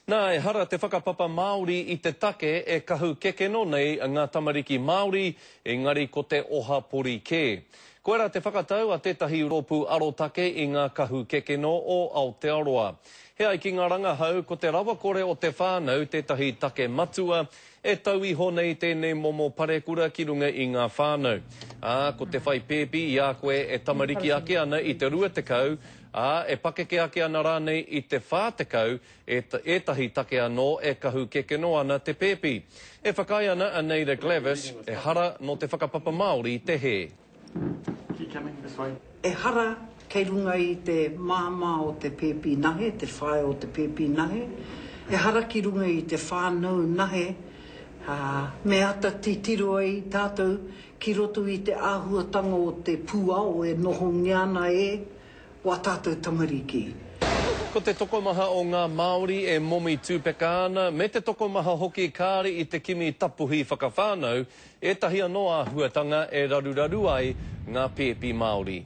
Nā, ehara te whakapapa Māori i te take e kahu kekeno nei ngā tamariki Māori, engari ko te oha pori kē. Koirā te whakatau a tētahi rōpū arotake i ngā kahu kekeno o Aotearoa. He ai ki ngā rangahau, ko te rawakore o te whānau tētahi take matua e tau iho nei tēnei momo parekura ki runga i ngā whānau. Ā, ko te whai pēpi i a koe e tamariki ake ana i te 20, ā, e pakeke ake ana rānei i te 40, ētahi take anō e kahu kekeno ana te pēpi. E whakaae ana a Neida Glavish, ehara nō te whakapapa Māori te hē. Ehara kei runga i te māmā o te pēpi nahe, te whaea o te pēpi nahe, ehara ki runga i te whānau nahe, ā, me ata titiro ai tātou ki roto i te āhuatanga o te pūao e nohongia ana e wā tātou tamariki. Ko te tokomaha o ngā Māori e momi tūpeka ana, me te tokomaha hoki kāre i te kimi tapuhi whakawhānau, ētahi anō āhuatanga e raruraru ai ngā pēpi Māori.